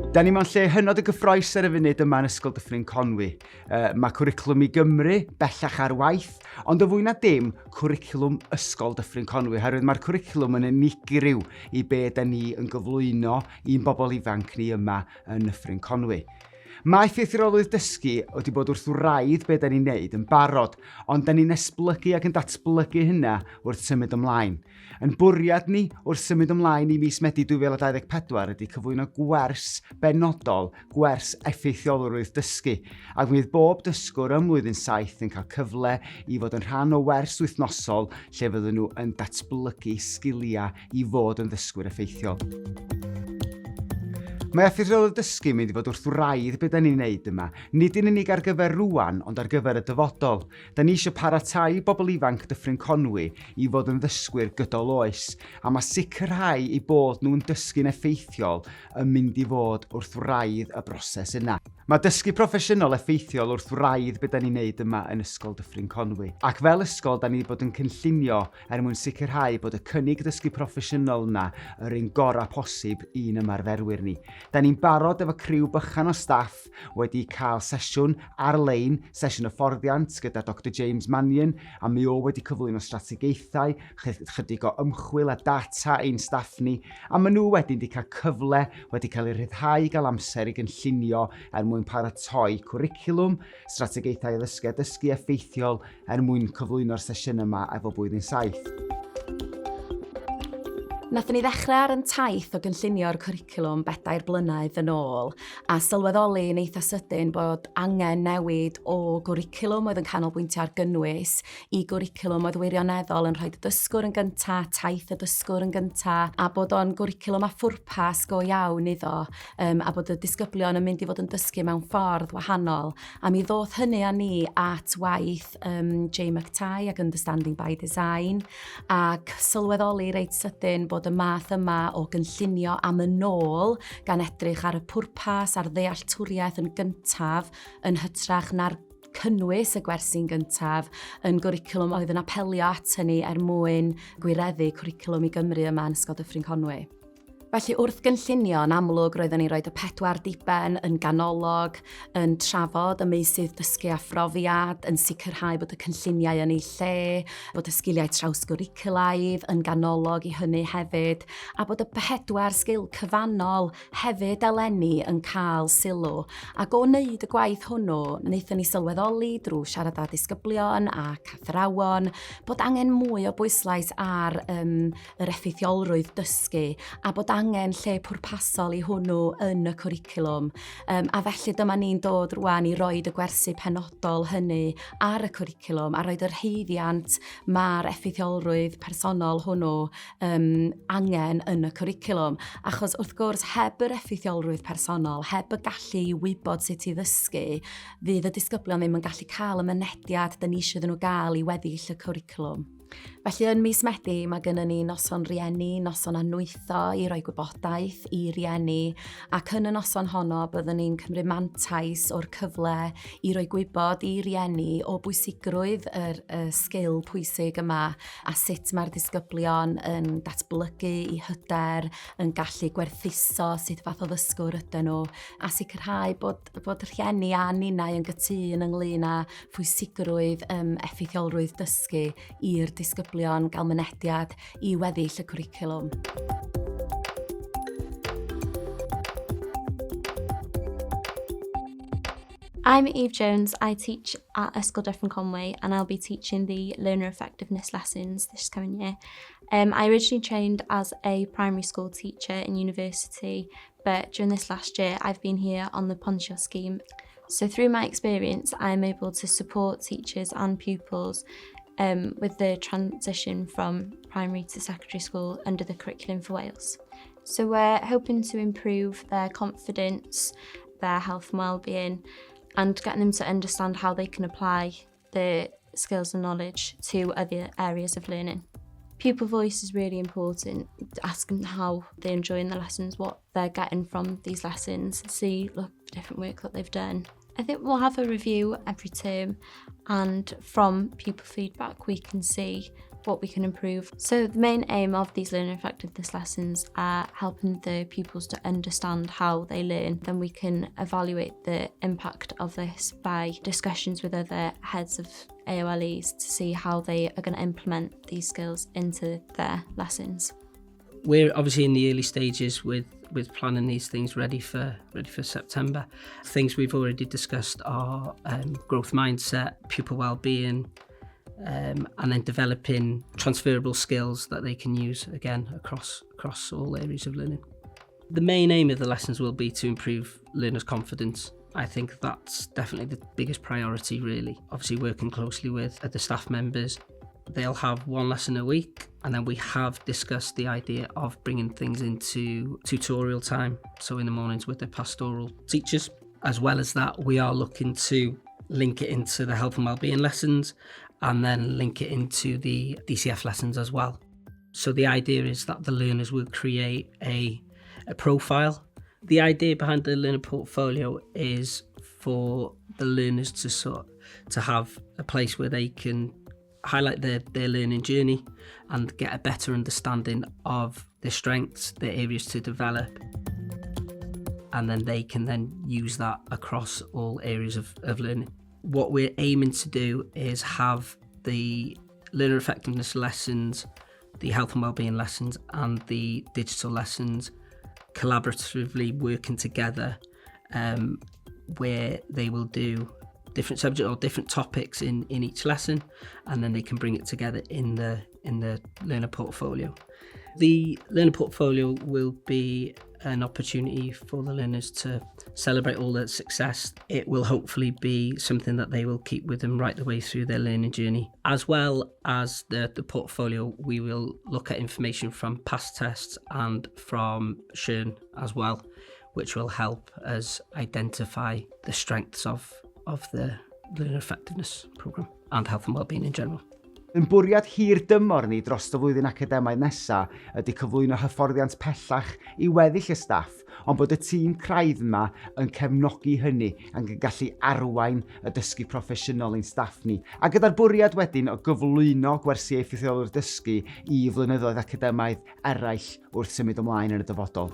Da ni mewn lle hynod o gyffroes ar y funud yma yn Ysgol Dyffryn Conwy. Uh, mae Cwricwlwm i Gymru bellach ar waith, ond y fwy na dim, Cwricwlwm Ysgol Dyffryn Conwy, oherwydd mae'r cwricwlwm yn unigryw i be da ni yn gyflwyno i'n bobl ifanc ni yma yn Nyffryn Conwy. Mae ffeithiolrwydd dysgu wedi bod wrth wraidd be da ni'n neud yn barod, ond da ni'n esblygu ac yn datblygu hynna wrth symud ymlaen. Yn bwriad ni wrth symud ymlaen i mis Medi 2024 ydy cyflwyno gwers benodol, gwers effeithiolrwydd dysgu, ac mi fydd bob dysgwr ym mlwyddyn 7 yn cael cyfle i fod yn rhan o wers wythnosol lle fydden nhw yn datblygu sgiliau i fod yn ddysgwyr effeithiol. Mae effeithiolrwydd dysgu yn mynd i fod wrth wraidd be da ni'n neud yma, nid yn unig ar gyfer rwan, ond ar gyfer y dyfodol. Da ni eisiau paratoi bobl ifanc Dyffryn Conwy i fod yn ddysgwyr gydol oes, a mae sicrhau eu bod nhw'n dysgu'n effeithiol yn mynd i fod wrth wraidd y broses yna. Mae dysgu proffesiynol effeithiol wrth wraidd be da ni'n neud yma yn Ysgol Dyffryn Conwy, ac fel ysgol da ni wedi bod yn cynllunio er mwyn sicrhau bod y cynnig dysgu proffesiynol yna yr un gorau posib i'n ymarferwyr ni. Da ni'n barod efo criw bychan o staff wedi cael sesiwn ar-lein, sesiwn hyfforddiant gyda Doctor James Mannion, a mi o wedi cyflwyno strategaethau, chydig o ymchwil a data ein staff ni, a maen nhw wedyn wedi cael cyfle, wedi cael eu rhyddhau i gael amser i gynllunio er mwyn paratoi cwricwlwm, strategaethau addysgu a dysgu effeithiol er mwyn cyflwyno'r sesiynau yma efo blwyddyn 7. Nathon ni ddechrau ar yn taith o gynllunio'r cwricwlwm bedair blynedd yn ôl a sylweddoli yn eitha sydyn bod angen newid o gwricwlwm oedd yn canolbwyntio ar gynnwys i gwricwlwm oedd wirioneddol yn rhoi y dysgwr yn gynta, taith y dysgwr yn gynta, a bod o'n gwricwlwm â phwrpas go iawn iddo um, a bod y disgyblion yn mynd i fod yn dysgu mewn ffordd wahanol. A mi ddoth hynny â ni at waith um, Jay McTighe ac Understanding by Design ac sylweddoli reit sydyn bod y math yma o gynllunio am yn ôl gan edrych ar y pwrpas a'r ddealltwriaeth yn gyntaf yn hytrach na'r cynnwys y gwersi'n gyntaf yn gwricwlwm oedd yn apelio at hynny er mwyn gwireddu cwricwlwm i Gymru yma yn Ysgol Dyffryn Conwy. Felly wrth gynllunio, yn amlwg roeddwn ni'n rhoi y pedwar diben yn ganolog, yn trafod y meysydd dysgu a phrofiad, yn sicrhau bod y cynlluniau yn eu lle, bod y sgiliau trawsgwricwlaidd yn ganolog i hynny hefyd, a bod y pedwar sgil cyfannol hefyd eleni yn cael sylw. Ac o wneud y gwaith hwnnw, wnaethon ni sylweddoli drwy siarad â disgyblion ac athrawon bod angen mwy o bwyslais ar um, yr effeithiolrwydd dysgu a bod angen lle pwrpasol i hwnnw yn y cwricwlwm. Um, a felly dyma ni'n dod rwan i roed y gwersi penodol hynny ar y cwricwlwm a roed yr heiddiant mae'r effeithiolrwydd personol hwnnw um, angen yn y cwricwlwm. Achos wrth gwrs, heb yr effeithiolrwydd personol, heb y gallu i wybod sut i ddysgu, fydd y disgyblion ddim yn gallu cael y mynediad dyn ni eisiau iddyn nhw gael i weddill y cwricwlwm. Felly yn mis Medi mae gennym ni noson rieni, noson anwytho i roi gwybodaeth i rieni ac yn y noson honno byddwn ni'n cymryd mantais o'r cyfle i roi gwybod i rieni o bwysigrwydd yr, y sgil pwysig yma a sut mae'r disgyblion yn datblygu i hyder, yn gallu gwerthuso sut fath o ddysgwr ydyn nhw a sicrhau bod, bod rhieni a ninnau yn gytûn ynglyn â phwysigrwydd um, effeithiolrwydd dysgu i'r disgyblion gael mynediad i weddill y cwricwlwm. I'm Eve Jones. I teach at Ysgol Dyffryn Conwy and I'll be teaching the learner effectiveness lessons this coming year. Um, I originally trained as a primary school teacher in university, but during this last year I've been here on the Pontio scheme. So through my experience, I'm able to support teachers and pupils um, with the transition from primary to secondary school under the curriculum for Wales. So we're hoping to improve their confidence, their health and well-being, and getting them to understand how they can apply the skills and knowledge to other areas of learning. Pupil voice is really important, asking how they're enjoying the lessons, what they're getting from these lessons, see look, the different work that they've done. I think we'll have a review every term and from pupil feedback we can see what we can improve. So the main aim of these learner effectiveness lessons are helping the pupils to understand how they learn. Then we can evaluate the impact of this by discussions with other heads of AOLEs to see how they are going to implement these skills into their lessons. We're obviously in the early stages with planning these things ready for September. Things we've already discussed are growth mindset, pupil well-being, and then developing transferable skills that they can use again across all areas of learning. The main aim of the lessons will be to improve learners' confidence. I think that's definitely the biggest priority, really. Obviously working closely with the staff members. They'll have one lesson a week, and then we have discussed the idea of bringing things into tutorial time, so in the mornings with the pastoral teachers. As well as that, we are looking to link it into the health and wellbeing lessons and then link it into the DCF lessons as well. So the idea is that the learners will create a profile. The idea behind the learner portfolio is for the learners to have a place where they can highlight their learning journey and get a better understanding of their strengths, their areas to develop, and then they can then use that across all areas of learning. What we're aiming to do is have the learner effectiveness lessons, the health and wellbeing lessons and the digital lessons collaboratively working together, where they will do different subject or different topics in each lesson, and then they can bring it together in the learner portfolio. The learner portfolio will be an opportunity for the learners to celebrate all their success. It will hopefully be something that they will keep with them right the way through their learning journey. As well as the portfolio, we will look at information from past tests and from Shern as well, which will help us identify the strengths of the learner effectiveness programme and health and wellbeing in general. Yn bwriad hir dymor ni dros y flwyddyn academaidd nesaf ydy cyflwyno hyfforddiant pellach i weddill y staff, ond bod y tîm craidd yma yn cefnogi hynny ac yn gallu arwain y dysgu proffesiynol i'n staff ni. A gyda'r bwriad wedyn o gyflwyno gwersi effeithiolrwydd dysgu i flynyddoedd academaidd eraill wrth symud ymlaen yn y dyfodol.